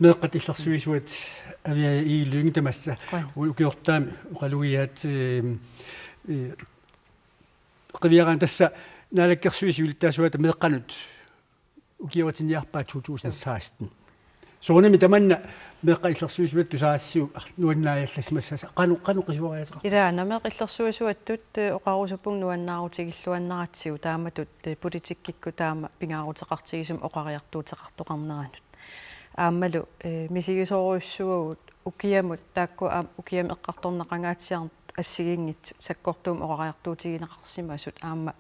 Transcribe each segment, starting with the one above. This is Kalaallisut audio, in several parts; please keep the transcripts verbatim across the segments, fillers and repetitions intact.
Meeqqat illersuisuat Aviaja Egede Lynge tamassa. Qujan. U-, ukiortaami oqalugiaat, ehm, eh, qiviaraanni tassa Naalakkersuisut siulittaasuata meeqqanut ukioqatigiinnarpaat to tusind seksten. Soorunami tamanna Meeqqat illersuisuat tusagassiuk ar-, nuannaajallassimassasoq qanoq, qanoq qisuariaateqarpa? Ilaana Meeqqat illersuisuattut, eh, oqarusuppunga nuannaarutigilluannaratsigu taamatut, eh, politikkikkut taama pingaaruteqartigisumik oqariartuuteqartoqarneranut. Aammalu, eh, misigisorujussuuvugut ukiamut taakku aamma ukiamut eqqartorneqangaatsiartut assigiinngitsut sakkortuumik oqariartuutigineqarsimasut aamma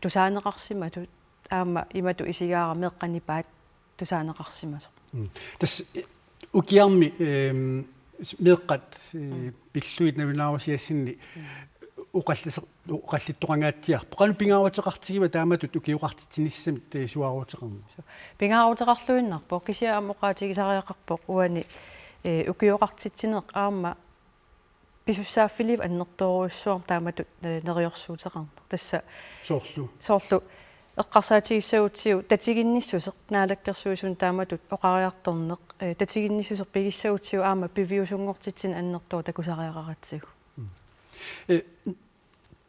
tusaaneqarsimatut aamma imatut isigaara meeqqat nipaat tusaaneqarsimasoq. Mm. Tassa, eh, ukiarmi, ehm, s-, meeqqat, eh, pillugit nalunaarusiassinni oqalliser-, oqallittoqangaatsiarpoq. Qanoq pingaaruteqartigiva taamatut ukioqartitsinissamik, eh, suaaruteqarneq? Pingaaruteqarluinnarpoq, kisianni aamma oqaatigisariaqarpoq uani, eh, ukioqartitsineq aamma pisussaaffiliiviup annertoorujussuarmik taamatut, eh, neriorsuuteqarneq. Tassa soorlu. Soorlu eqqarsaatigissagutsigu tatiginnissuseq Naalakkersuisuni taamatut oqariartorneq, eh, tatiginnissuseq pigissagutsigu aamma piviusunngortitsineq annertooq takusariaqaratsigu. Mm. Eh,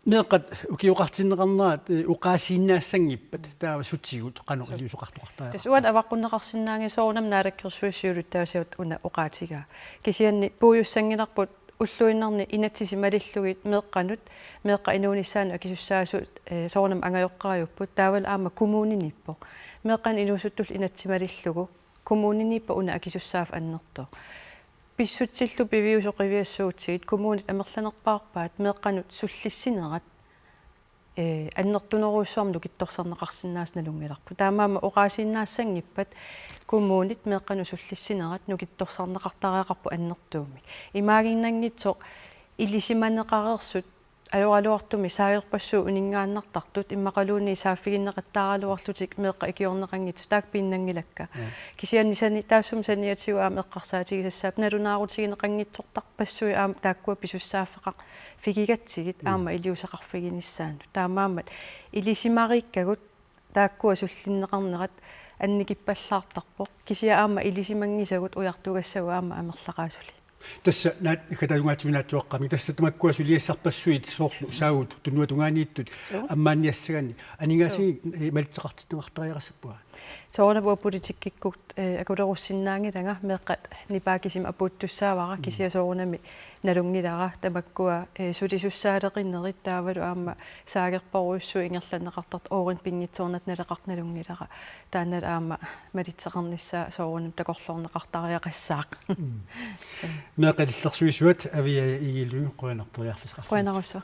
meeqqat ukioqartinneqarnerat, eh, oqaasiinnaassanngippat taava sutigut qanoq iliuuseqartoqartariaqarpa? Tassa uani avaqqunneqarsinnaanngilaq soorunami Naalakkersuisut siulittaasuata una oqaatigaa. Kisianni puigussanngilarput ulluinnarni inatsisit malillugit meeqqanut, meeqqat inuunissaannut akisussaasut, eh, soorunami angajoqqaajupput, taavalu aamma kommuniniippoq. Meeqqanut inuusuttullu inatsit malillugu, kommuniniippoq una akisussaaffik annertooq. Pissutsillu piviusut qiviassagutsigit kommunit amerlanerpaarpaat meeqqanut sullissinerat, eh, annertunerujussuarmik nukittorsarneqarsinnaasut nalunngilarput. Taamaammat oqaasiinnaassanngippat kommunit meeqqanut sullissinerat nukittorsarneqartariaqarpoq annertuumik. Imaaginnanngitsoq ilisimaneqareersut ajoraluartumik saagerpassuit uninngaannartartut immaqaluunniit saaffiginneqattaaraluarlutik meeqqat ikiorneqanngitsut taakku piinnanngilakka. Mm. Kisianni sani-, taassuma saniatigut aamma eqqarsaatigisassaapput nalunaarutigineqanngitsortarpassuit aamma taakkua pisussaaffeqarfigigatsigit aamma iliuuseqarfiginissaannut. Taamaammat ilisimariikkagut taakkua sullinneqarnerat annikippallaartarpoq. Kisianni aamma ilisimanngisagut ujartugassagut aamma amerlaqaat suli. Tassa naat-, naggataajungaatigut naatsuaqqamik. Tassa tamakkua suliassarpassuit soorlu saagut tunuatungaaniittut ammaanniassagaanni. Aningaasanik, eh, malitseqartinneqartariaqassappunga? Soorunami uanga politikkikkut, eh, akulerussinnaanngilanga meeqqat nipaat kisimik apuuttussaavara kisianni soorunami nalunngilara tamakkua, eh, sulisussaaleqinerit taavalu aamma saagerparujussuit ingerlanneqartartut oorit pinngitsoornata naleqartut nalunngilara. Taanna aamma malitseqarnissaa soorunami takorloorneqartariaqassaaq. Mm. Meeqqat illersuisuat Aviaja Egede Lynge qujanarpoq periarfissaqarfiit. Qujanarsuaq.